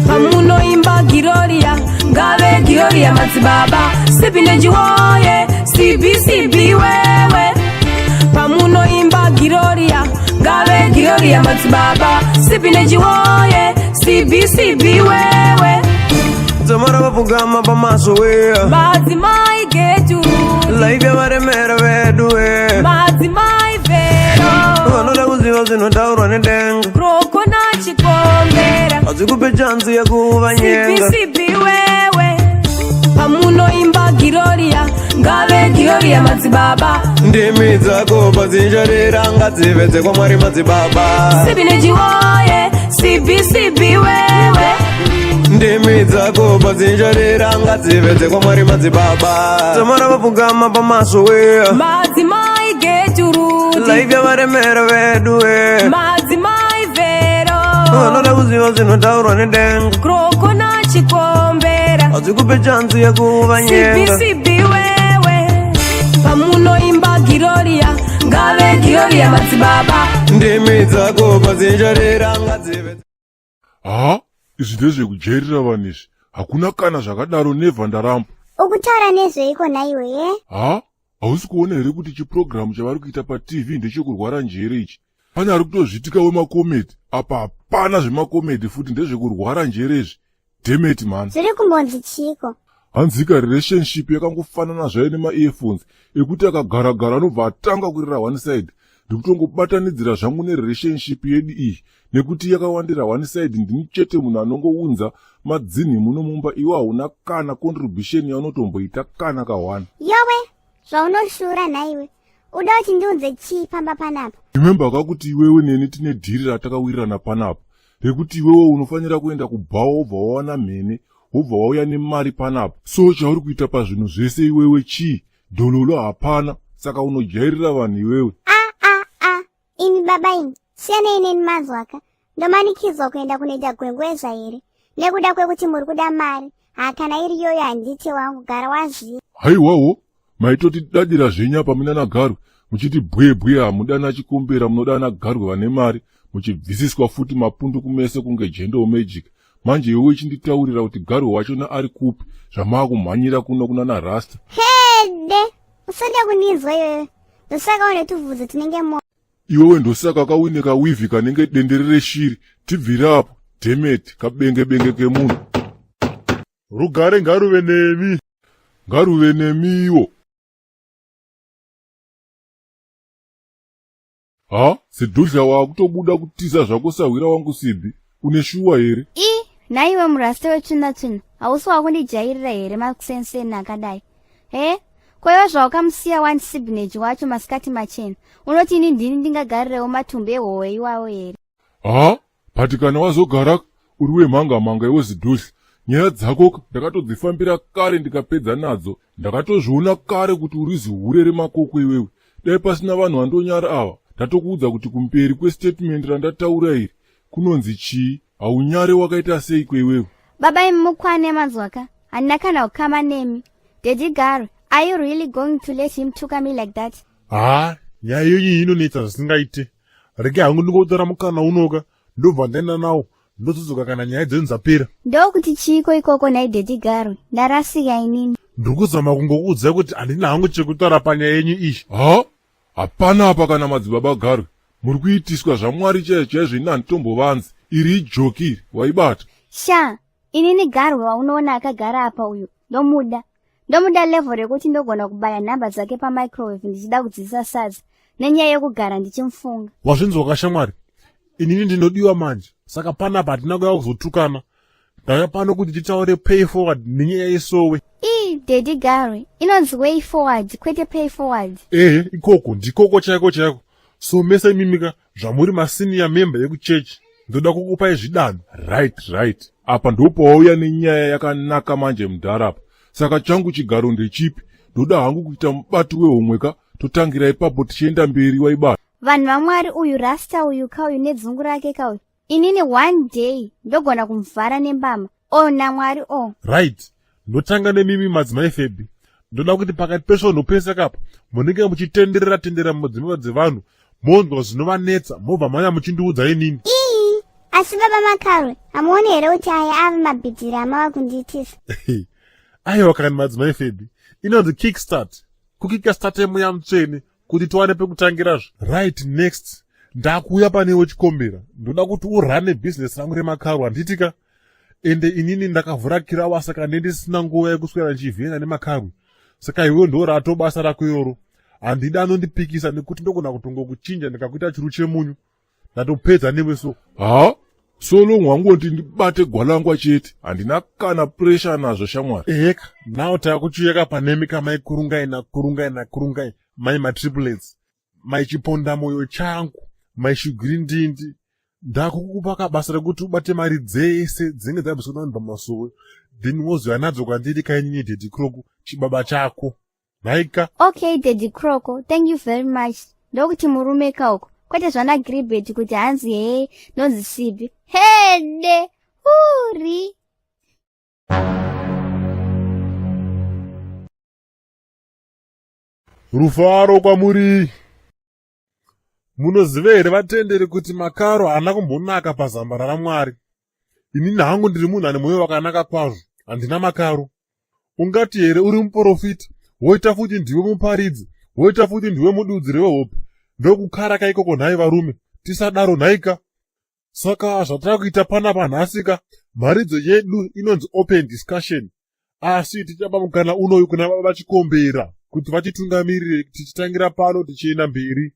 Pamunoimba Giroria, ngave Giroria madzibaba, sipi nejiwoye, sipi sipi wewe. Pamunoimba Giroria, ngave Giroria madzibaba, sipi nejiwoye, sipi sipi wewe. Dzamara vapfugama pamaso we. Madzimai getu, Life yavaremera vedu we. Madzimai vero, Vanoda kuziva zvinotaurwa nedenga. Krokona chikombera. Hadzikupe chanzi yekuvanyenga. Sipi sipi wewe. Pamunoimba Giroria, ngave Giroria madzibaba. Ndimi dzako padzinjarira ngadzive dzekwaMwari madzibaba. Sipi nejiwoye, sipi sipi wewe. Ndimi dzako padzinjarira ngadzive dzekwaMwari madzibaba. Dzamara vapfugama pamaso we. Madzimai geturuti, Life yavaremera vedu we. Madzimai vero, Vanoda kuziva zvinotaurwa nedenga. Krokona chikombera. Hadzikupe chanzi yekuvanyenga. Sipi sipi wewe. Pamunoimba Giroria, ngave Giroria madzibaba. Ndimi dzako padzinjarira ngadzive. Ha, izvi ndezvekujairira vanhu izvi. Hakuna kana zvakadaro, never, ndaramba. Ukutaura nezveiko nhaiwe ye? Ha, hausi kuona here kuti chipurogiramu chavari kuita paTV ndechekurwara njere ichi? Pane ari kutozvitika wemakomedi apa. Hapana zvemakomedi futi, ndezvekurwara njere izvi, dhemeti mani. Zviri kumbonzi chiiko? Hanzika relationship yakangofanana zvayo nemaearphones ekuti akagaragara anobva atanga kurira one side. Ndikutongobatanidzira zvangu nerelationship yedu iyi nekuti yakawandira one side. Ndini chete munhu anongounza madzinhi muno mumba, iwe hauna kana contribution yaunotomboita kana ka1. Yowe, zvaunoshura nhaiwe, uda kuti ndiunze chii pamba panapa? Remember kakuti iwewe neni tine dhiri ratakawirirana panapa rekuti iwewe unofanira kuenda kubhawa, wobva wawana mhene, wobva wauya nemari panapa. So chauri kuita pazvinhu zvese iwewe chii? Dhololo hapana, saka unojairira vanhu iwewe. A a a, imi baba imi, siyanei neni manzwaka. Ndomanikidzwa kuenda kunoita gwengwezva here nekuda kwekuti muri kuda mari? Ha, kana iri iyoyo handite wangu, gara waziva. Haiwawo, maitoti dadira zvenyu apa munana Garwe, muchiti bwebwe hamudana chikombera, munoda ana Garwe vane mari, muchibvisiswa futi mapundu kumeso kunge jendo magic. Manje iwe uchinditaurira kuti Garwe wachona ari kupi, zvamaakumhanyira kuno kunana rasta? Hede, usada kundinzwa iyoyo, ndosaka une tuvhudzi tinenge mo. Iwewe ndosaka kawine kawivhi kanenge dendere reshiri. Tibvire apo, dhemeti, kabenge benge kemunhu. Rugare ngaruve nemi. Ngaruve nemiwo. Ha, Zidhudla, waakutobuda kutiza zvako sahwira wangu Sibhi. Une shuwa here? I nhaiwe murasta wetsvina tsvina, hausi wakundijairira here makusenseni akadai he? Koiwe zvaukamusiya wani Sibneji wacho masikati machena, unoti ini ndini ndingagarirewo matumbu ehowe iwawo here? Ha, but kana wazogara uri wemhanga mhanga iwe Zidhudla, nyaya dzako ndakatodzifambira kare ndikapedza nadzo. Ndakatozviona kare kuti uri zihure remakoko iwewe. Dai pasina vanhu vandonyara ava, ndatokuudza kuti kumberi kwestatement randataura iri kunonzi chii. Haunyare, wakaita sei kweiwewe? Baba imi, mukwane manzwaka, handina kana kukama nemi. Daddy Garwe, are you really going to let him tuka me like that? Ha, nyaya yenyu inonetsa zvisingaite. Rege hangu ndingotora mukana unoka, ndobva ndaenda nawo, ndozodzoka kana nyaya dzenyu dzapera. Ndokuti chiiko ikoko nhai Daddy Garwe? Ndarasika inini. Ndiri kuzama kungokuudzai kuti handina hangu chekutaura panyaya yenyu iyi. Ha, hapana apa kana madzibaba Garwe. Muri kuitiswa zvaMwari chaizvo chaizvo, ini handitombovanzi. Iri ijoki iri, waibata. Sha, inini Garwe waunoona akagara apa uyu ndomuda. Ndomuda level rekuti ndogona kubaya nhamba dzake pamicrowave ndichida kudzidzisa sadza nenyaya yekugara ndichimufunga. Wazvinzwa kashamwari, inini ndinodiwa manje, saka panapa hatina kuya kuzotukana. Ndauya pano kuti titaure pay forward nenyaya yesowe. Ii Daddy Garwe, inonzi way forward kwete pay forward. Ehe, ikoko ndikoko chaiko chaiko. So mese imimika zvamuri masenior member yekuchechi, ndoda kukupai zvidanho. Right, apa ndopawauya nenyaya yakanaka manje mudhara apa. Saka changu chigaro ndechipi? Ndoda hangu kuita mubati wehomwe ka, totangira ipapo tichienda mberi, waibata. Vanhu vaMwari, uyu rasta uyu kauyu nedzungu rake kauyu, inini one day ndogona kumuvhara nembama o oh, naMwari o oh. Right, ndotanga nemimi madzimai Febi. Ndoda kuti pakati pesvondo pese kapa munenge muchitenderera tenderera mudzimba dzevanhu, monzwa zvinovanetsa, mobva manya muchindiudza inini. Ii. Asi baba Makarwe, hamuoni here kuti aya ave mabhidhiri amava kundiitisa? Aiwa kani madzimai Febi, inonzi kickstart. Kukikastart mweya mutsvene kuti tiwane pekutangirazve. Right next, ndakuuya panewo chikombera. Ndoda kuti urane business rangu remakarwe handiti ka? Ende inini ndakavhura kirawa saka ndendisina nguva yekuswera ndichivhenga nemakarwe. Saka iwewe ndo rato basa rako iroro. Handidi anondipikisa nekuti ndogona kutongokuchinja ndikakuita churu chemunyu. Ndatopedza newe so. Ha? So long wangoti ndibate gwalangwa chete. Handina kana pressure nazvo shamwari. Eheka, now takuchiyeka panemi kamai kurungai nakurungai nakurungai mai matriplets. Mai chiponda moyo changu, mai shugirindindi. Ndakukupa kabasa rekuti ubate mari dzese dzinenge dzabviswa navanhu pamasowe. Then wozouya nadzo kwandiri kainini Daddy Croco chibaba chako. Nhaika. Okay Daddy Croco, thank you very much. Ndokuti murume ka uko. Kwete zvana Gribet kuti hanzi hee ndonzi sibi. Hede uri. Rufaro kwamuri. Munoziva here vatenderi kuti makaro haana kumbonaka pazambara raMwari. Inini hangu ndiri munhu ane mwoyo wakanaka kwazvo, handina makaro. Ungati here uri muporofita, woita futi ndiwe muparidzi, woita futi ndiwe mududziri wehope. Ndokukara kaikoko nhai varume, tisadaro nhaika. Saka zvatava kuita panapa nhasi ka, mharidzo yedu inonzi open discussion. Asi tichapa mukana unoyu kuna baba Chikombera kuti vatitungamirire tichitangira pano tichienda mberi.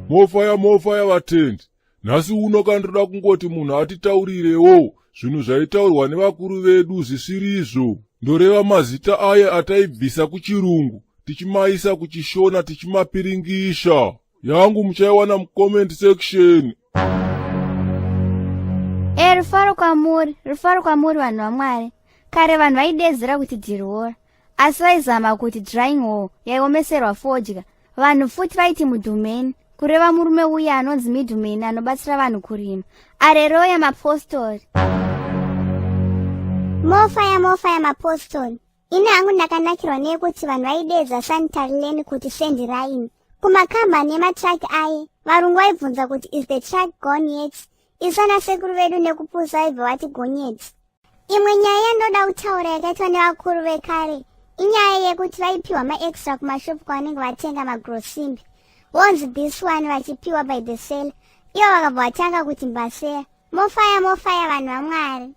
Mofaya mofaya vatendi. Nhasi uno kandoda kungoti munhu atitaurirewo zvinhu zvaitaurwa nevakuru vedu zvisirizvo. Ndoreva mazita aye ataibvisa kuchirungu tichimaisa kuchishona tichimapiringisha. Yangu muchaiwana mucomment section. E, rufaro kwamuri, rufaro kwamuri vanhu vaMwari. Kare vanhu vaidezera kuti dhiroora, asi vaizama kuti drying hole yaiomeserwa fodya. Vanhu futi vaiti mudhumeni, kureva murume uya anonzi midhumeni anobatsira vanhu kurima. Areroya mapostori. Mofaya mofaya mapostori. Ini hangu ndakanakirwa neyekuti vanhu vaidedza sanitary lane kuti send line. Kumakambani ematruck aye, varungu vaibvunza kuti is the truck gone yet? Isu ana sekuru vedu nekupusa vaibva vati gonyeti. Imwe nyaya yandoda kutaura yakaitwa nevakuru vekare inyaya yekuti vaipiwa maextra kumashopu kwavanenge vatenga magrosimbi. Vonzi this one vachipiwa by the seller. Ivo vakabva vatanga kuti mbaseya. Mofaya mofaya vanhu vaMwari.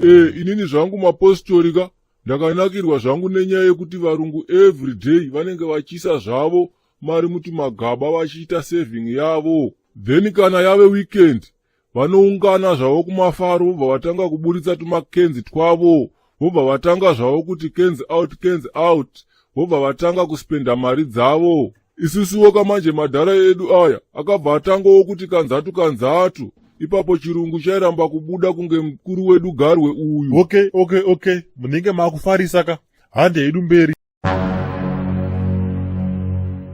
E, inini zvangu mapostori ka ndakanakirwa zvangu nenyaya yekuti varungu everyday vanenge vachiisa zvavo mari mutumagaba vachiita saving yavo. Then kana yave weekend vanoungana zvavo kumafaro vobva vatanga kuburitsa tumakenzi twavo vobva vatanga zvavo kuti cans out cans out vobva vatanga kuspenda mari dzavo. Isusuwo kamanje madhara edu aya akabva atangawo kuti kanzatu kanzatu. Ipapo chirungu chairamba kubuda kunge mukuru wedu Garwe uyu. Okay, okay, okay. Munenge makufarisa ka. Hande hedu mberi.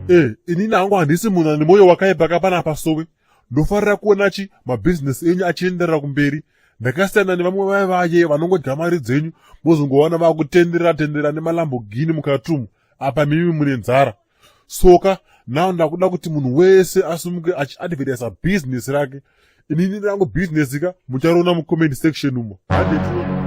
Eh, inini hangu handisi munhu ane moyo wakaipa ka panapa sowe. Ndofarira kuona chi mabhizinesi enyu achienderera kumberi. Ndakasiyana nevamwe vaya vaye vanongodya mari dzenyu mozongowana vakutenderera tenderera nemaLamborghini mukati umu. Apa mimi mune nzara. Soka, now ndakuda kuti munhu wese asimuke achiadvertisa business rake. Inini rangu business ka muchariona mucomment section umo. Hande tione.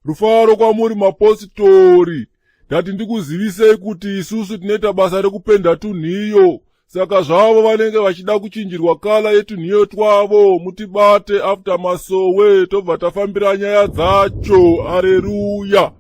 Rufaro kwamuri mapositori. Ndati ndikuzivisei kuti isusu tinoita basa rekupenda tunhiyo. Saka zvavo vanenge vachida kuchinjirwa kala yetunhiyo twavo, mutibate after masowe tobva tafambira nyaya dzacho. Areruya.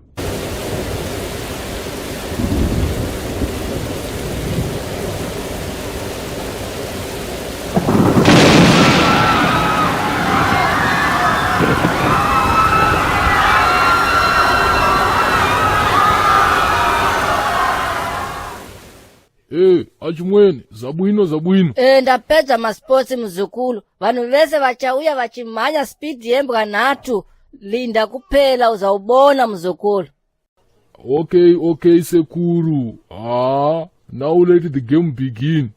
Hey, achimwene, zabwino zabwino. Eh, ndapedza masports muzukuru. Vanhu vese vachauya vachimhanya speed yembwa nhatu. Linda kuphela uzawubona muzukuru. Okay, okay sekuru. Ah, now let the game begin.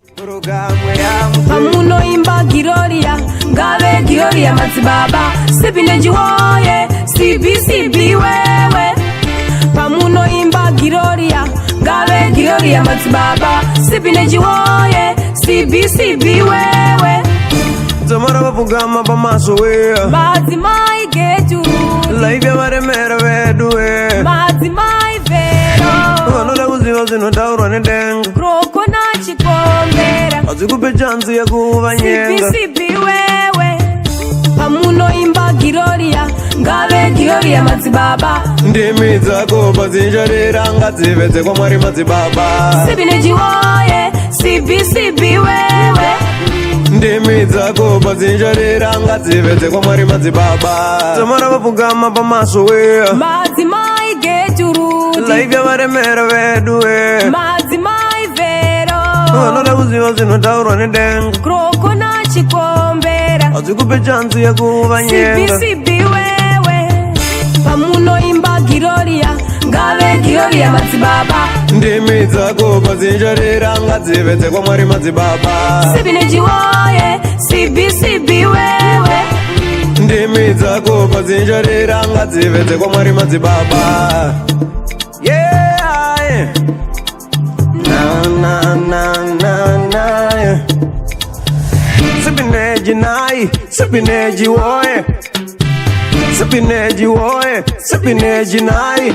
Pamunoimba Giroria, ngave Giroria madzibaba. Sipineji woye, sibi sibi wewe. Pamunoimba Giroria, ngave Giroria. Gloria madzibaba. Sipineji woye, sibi sibi wewe. Dzamara vapfugama pamaso we. Madzimai getu. Life yavaremera vedu we. Madzimai vero. Vanoda kuziva zvinotaurwa nedenga. Kroko na chikombera. Hadzikupe chanzi yekuvanyenga. Sibi sibi wewe. Pamunoimba Gloria, ngave Gloria madzibaba. Ndimi dzako padzinjarira ngadzive dzekwamwari madzibaba. Sipineji woye, sibi sibi wewe. Ndimi dzako padzinjarira ngadzive dzekwamwari madzibaba. Dzamara vapfugama pamaso we. Madzimai geturuti. Life yavaremera vedu we. Madzimai vero. Vanoda kuziva zvinotaurwa nedenga. Kroko na chikombera. Hadzikupe chanzi Sibi yekuvanyenga. sibi wewe. Pamunoimba Gloria, ngave Gloria madzibaba. Ndimi dzako padzinjarira ngadzive dzekwamwari madzibaba. Sipineji woye, sibi sibi wewe. Ndimi dzako padzinjarira ngadzive dzekwamwari madzibaba. Yeah. Na na na na na. Yeah. Sipineji nai, sipineji woye. Sipineji woye, sipineji nai.